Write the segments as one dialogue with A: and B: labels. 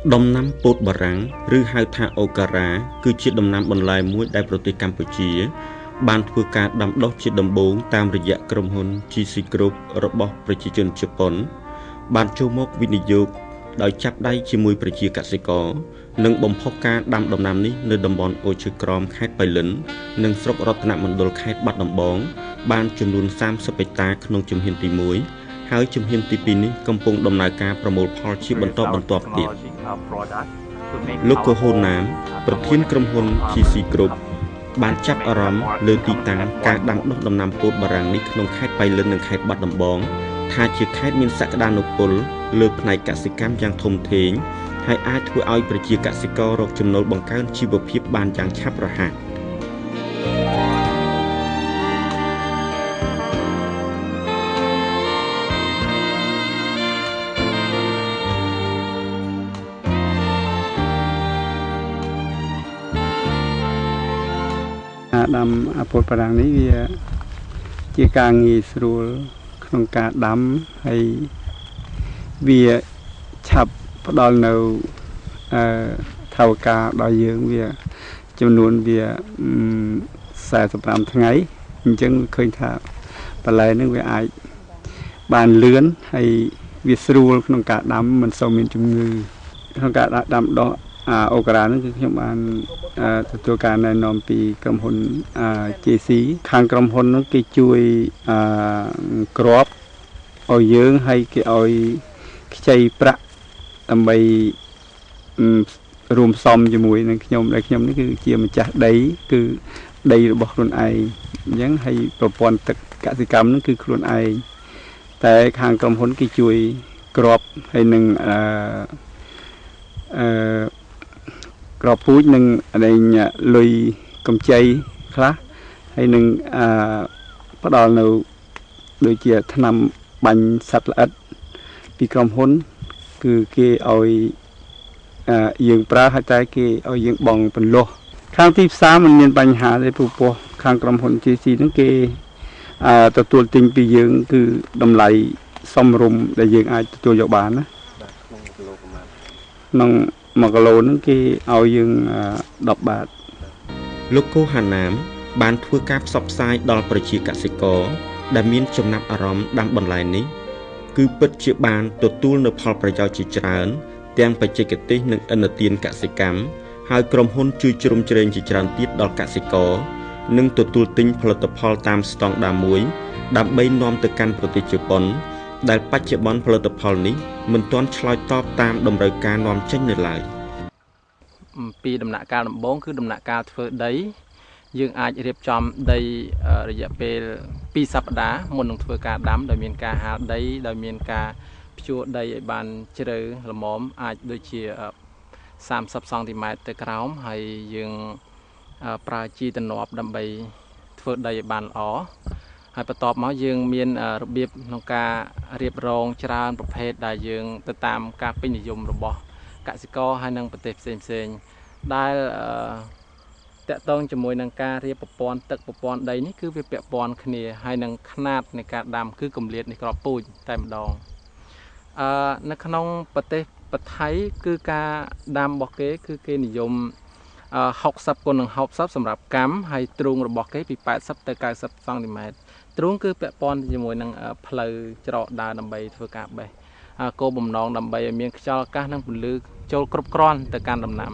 A: ដំណាំពោតបារាំងឬហៅថាអូការ៉ាគឺជាដំណាំបន្លែមួយដែលប្រទេសកម្ពុជា បានធ្វើការដាំដុះជាដំបូងតាមរយៈក្រុមហ៊ុន GC Group របស់ប្រជាជនជប៉ុន បានចូលមកវិនិយោគដោយចាប់ដៃជាមួយប្រជាកសិករនិងបំផុសការដាំដំណាំនេះនៅតំបន់អូរឈើក្រមខេត្តប៉ៃលិននិងស្រុករតនមណ្ឌលខេត្តបាត់ដំបងបានចំនួន30ហិកតាក្នុងជំហានទី1ហើយជំហានទី2នេះកំពុងដំណើរការប្រមូលផលជាបន្តបន្ទាប់ទៀតលោកកូហូណាមប្រធានក្រុមហ៊ុន GC Group បានចាប់អារម្មណ៍លើទីតាំងការដាំដុះដំណាំពោតបារាំងនេះក្នុងខេត្តប៉ៃលិននិងខេត្តបាត់ដំបងថាជាខេត្តមានសក្តានុពលលើផ្នែកកសិកម្មយ៉ាងធំធេងហើយអាចធ្វើឲ្យប្រជាកសិកររកចំណូលបង្កើនជីវភាពបានយ៉ាងឆាប់រហ័ស
B: ដាំពោតបារាំងនេះវាជាការងាយស្រួលក្នុងការដាំហើយវាឆាប់ផ្ដល់នៅថវិកាដល់យើងវាចំនួនវា45ថ្ងៃអញ្ចឹងឃើញថាបន្លែនឹងវាអាចបានលឿនហើយវាស្រួលក្នុងការដាំមិនសូវមានជំងឺក្នុងការដាំដុះអូការ៉ាហ្នឹងគឺខ្ញុំបានទទួលការណែនាំពីក្រុមហ៊ុន JC ខាងក្រុមហ៊ុនហ្នឹងគេជួយក្របឲ្យយើងហើយគេឲ្យខ្ចីប្រាក់ដើម្បីរួមផ្សំជាមួយនឹងខ្ញុំដែលខ្ញុំនេះគឺជាម្ចាស់ដីគឺដីរបស់ខ្លួនឯងអញ្ចឹងហើយប្រព័ន្ធទឹកកសិកម្មហ្នឹងគឺខ្លួនឯងតែខាងក្រុមហ៊ុនគេជួយក្របហើយនឹងក្របពូជនិងលុយកម្ចីខ្លះហើយនឹងផ្ដល់នៅដូចជាថ្នាំបាញ់សត្វល្អិតពីក្រុមហ៊ុនគឺគេឲ្យយើងប្រើហើយតែគេឲ្យយើងបង់ពន្លះខាងទីផ្សារមិនមានបញ្ហាទេព្រោះខាងក្រុមហ៊ុន JC ហ្នឹងគេទទួលទិញពីយើងគឺតម្លៃសមរម្យដែលយើងអាចទទួលយកបានណាក្នុង1គីឡូហ្នឹងគេឲ្យយើង10បាត
A: លោកកូហាណាមបានធ្វើការផ្សព្វផ្សាយដល់ប្រជាកសិករដែលមានចំណាប់អារម្មណ៍ដាំបន្លែនេះគឺពិតជាបានទទួលនូវផលប្រយោជន៍ជាច្រើនទាំងបច្ចេកទេសនិងឥណទានកសិកម្មហើយក្រុមហ៊ុនជួយជ្រោមជ្រែងជាច្រើនទៀតដល់កសិករនិងទទួលទិញផលិតផលតាមស្តង់ដារមួយដើម្បីនាំទៅកាន់ប្រទេសជប៉ុនដែលបច្ចុប្បន្នផលិតផលនេះមិនទាន់ឆ្លើយតបតាមតម្រូវការនាំចេញនៅឡើយ
C: ពីដំណាក់កាលដំបូងគឺដំណាក់កាលធ្វើដីយើងអាចរៀបចំដីរយៈពេល2សប្តាហ៍មុននឹងធ្វើការដាំដោយមានការហាលដីដោយមានការភ្ជួរដីឲ្យបានជ្រៅល្មមអាចដូចជា30សង់ទីម៉ែត្រទៅក្រោមហើយយើងប្រើជីទ្រនាប់ដើម្បីធ្វើដីឲ្យបានល្អហើយបន្ទាប់មកយើងមានរបៀបក្នុងការរៀបរងច្រើនប្រភេទដែលយើងទៅតាមការពេញនិយមរបស់កសិករហើយនិងប្រទេសផ្សេងៗដែលតកតងជាមួយនឹងការរៀបប្រព័ន្ធទឹកប្រព័ន្ធដីនេះគឺវាពាក់ព័ន្ធគ្នាហើយនឹងຂ្នាតនៃការដាំគឺកម្រិតនៃគ្រាប់ពូជតែម្ដងនៅក្នុងប្រទេសថៃគឺការដាំរបស់គេគឺគេនិយម60គុណនឹង60សម្រាប់កាំហើយទ្រូងរបស់គេពី80ទៅ90សង់ទីម៉ែត្រទ្រូងគឺពាក់ព័ន្ធជាមួយនឹងផ្លូវច្រកដើរដើម្បីធ្វើការបេះគោលបំណងដើម្បីឲ្យមានខ្យល់អាកាសនិងពន្លឺចូលគ្រប់គ្រាន់ទៅកាន់ដំណាំ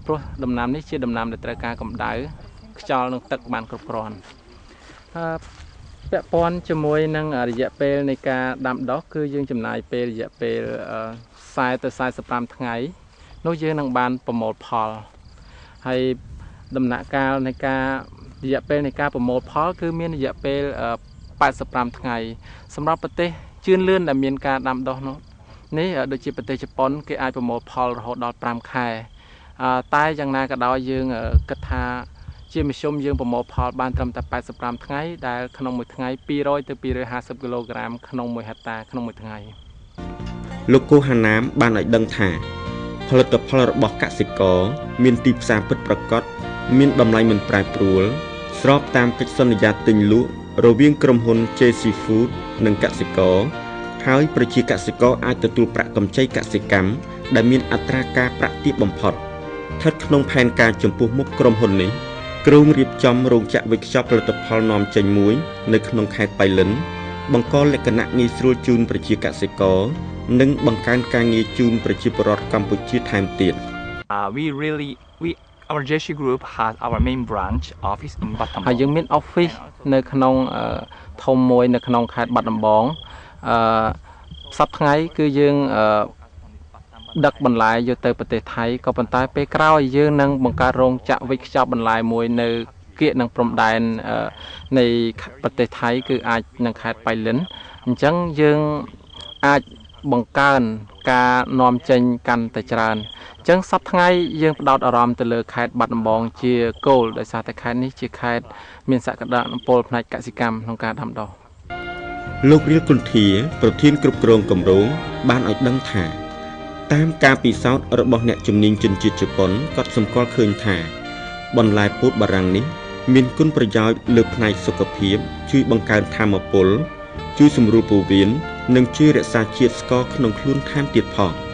C: ព្រោះដំណាំនេះជាដំណាំដែលត្រូវការកម្ដៅខ្យល់និងទឹកបានគ្រប់គ្រាន់ពាក់ព័ន្ធជាមួយនឹងរយៈពេលនៃការដាំដុះគឺយើងចំណាយពេលរយៈពេល40ទៅ45ថ្ងៃនោះយើងនឹងបានប្រមូលផលហើយដំណាក់កាលនៃការរយៈពេលនៃការប្រមូលផលគឺមានរយៈពេល85ថ្ងៃសម្រាប់ប្រទេសជឿនលឿនដែលមានការដាំដុះនោះនេះដូចជាប្រទេសជប៉ុនគេអាចប្រមូលផលរហូតដល់5ខែតែយ៉ាងណាក៏ដោយយើងគិតថាជាមធ្យមយើងប្រមូលផលបានត្រឹមតែ85ថ្ងៃដែលក្នុងមួយថ្ងៃ200ទៅ250គីឡូក្រាមក្នុង1ហិកតាក្នុងមួយថ្ងៃ
A: លោកកូហាណាមបានឲ្យដឹងថាផលិតផលរបស់កសិករមានទីផ្សារពិតប្រាកដមានតម្លៃមិនប្រែប្រួលស្របតាមកិច្ចសន្យាទិញលក់រវាងក្រុមហ៊ុន JC Food និងកសិករហើយប្រជាកសិករអាចទទួលប្រាក់កម្ចីកសិកម្ម ដែលមានអត្រាការប្រាក់ទាបបំផុតស្ថិតក្នុងផែនការចំពោះមុខក្រុមហ៊ុននេះគ្រោងរៀបចំរោងចក្រវេចខ្ចប់ផលិតផលនាំចេញមួយនៅក្នុងខេត្តប៉ៃលិនបង្កលក្ខណៈងាយស្រួលជូនប្រជាកសិករនិងបង្កើនការងារជូនប្រជាពលរដ្ឋកម្ពុជាថែមទៀត
D: We really we our JC Group has our main branch office in
C: ហើយយើង
D: Battambang.
C: មាន office នៅក្នុងធំមួយនៅក្នុងខេត្តបាត់ដំបងអឺសប្តាហ៍ថ្ងៃគឺយើងដឹកបន្លែយកទៅប្រទេសថៃក៏ប៉ុន្តែពេលក្រោយយើងនឹងបង្កើតរោងចក្រវេចខ្ចប់បន្លែមួយនៅគៀកនឹងព្រំដែននៃប្រទេសថៃគឺអាចនឹងខេត្តប៉ៃលិនអញ្ចឹងយើងអាចបង្កើនការនាំចេញកាន់តែច្រើនអញ្ចឹងសប្តាហ៍ថ្ងៃយើងផ្ដោតអារម្មណ៍ទៅលើខេត្តបាត់ដំបងជាគោលដោយសារតែខេត្តនេះជាខេត្តមានសក្តានុពលផ្នែកកសិកម្មក្នុងការដាំដុះ
A: លោករៀលគុន្ធាប្រធានគ្រប់គ្រងគម្រោងបានឲ្យដឹងថាតាមការពិសោធន៍របស់អ្នកជំនាញជនជាតិជប៉ុនក៏សម្គាល់ឃើញថាបន្លែពោតបារាំងនេះមានគុណប្រយោជន៍លើផ្នែកសុខភាពជួយបង្កើនថាមពលជួយសម្រួលពោះវៀននិងជួយរក្សាជាតិស្ករក្នុងខ្លួនថែមទៀតផង។